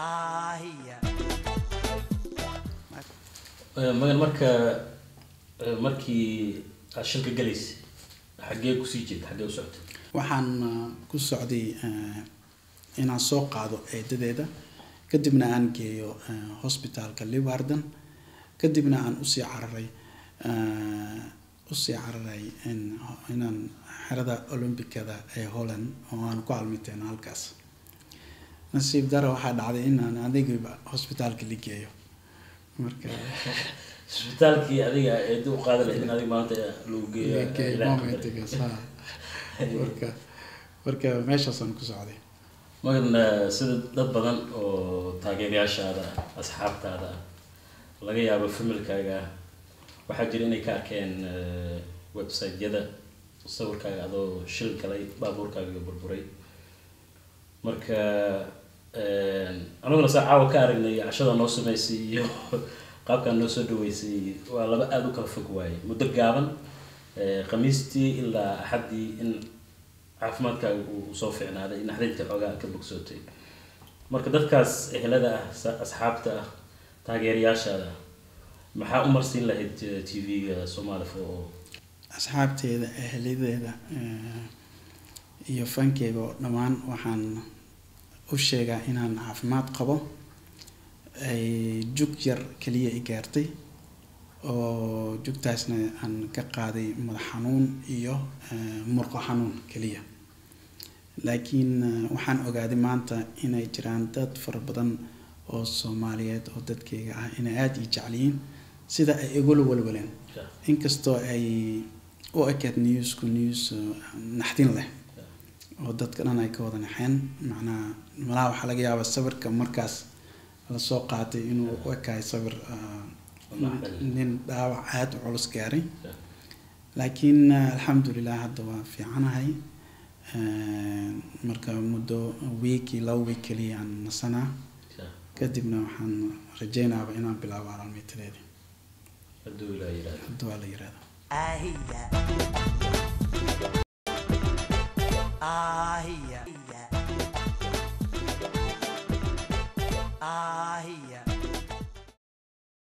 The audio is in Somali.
Aahiya. Magan, marka markii aad shilka galaysay, xaggee kusii jeeda, xaggee u socotay? Waxaan ku socday inaan soo qaado eedadeeda, kadibna aan geeyo hosbitaalka Leeuwarden, kadibna aan usii cararay inaan xerada Olombikada ee Holland oo aan ku almiteyno halkaas. Nasiib dara waxaa dhacday inaan adigiiba hosbitaalka la geeyo marka. Isbitaalkii adiga eedo u qaadi lahayd in adiga maanta lagu geeyo. La geeyo. Ilaahay qadaray. Momentigaas ha. Marka meeshaasaan ku socday. Magan, sida dad badan oo taageerayaashaada ah, asxaabtaada ah, laga yaabo familkaaga ah, waxaa jira inay ka arkeen website-yada sawirkaaga adoo shil galay, baabuurkaaga burburay. Marka anaguna saa caawa ka aragnay cashada noo sameysay iyo qaabkaa noo soo dhaweysay, waa laba aada u kala fog waaye. Muddo gaaban, Khamiistii ilaa Axaddii, in caafimaadkaaga uu soo fiicnaaday, in naxdinta xoogaa ka bogsootay. Marka dadkaas ehelada ah, asxaabta ah, taageerayaashaada ah, maxaa u marsiin lahayd TV-ga Somali for All? Asxaabteeda, eheladeeda iyo fankeyga oo dhammaan waxaan u sheegaa inaan caafimaad qabo, ay jug yar kaliya i gaartay, oo jugtaasna aan ka qaaday madax xanuun iyo murqo xanuun kaliya. Laakiin waxaan ogaaday maanta inay jiraan dad fara badan oo Soomaaliyeed oo dadkayga ah inay aada ii jecel yihiin sida ay igula walwaleen, inkastoo ay u ekeed newsku news naxdin leh oo dadka dhan ay ka wada naxeen. Macnaha malaha waxaa laga yaabaa sawirka markaas lasoo qaatay inuu u ekahay sawir nin dhaawac aada u culus gaaray. Laakiin alxamdulilah, hadda waa fiicanahay. Marka muddo week iyo 2 week kaliya aan nasanaa, kadibna waxaan rajeynaaba inaan bilaabo alaalmiitadeedii. Hadduu Ilaa yiraahdo. Hadduu waa la yirahdo. Aahiya. Aahiya.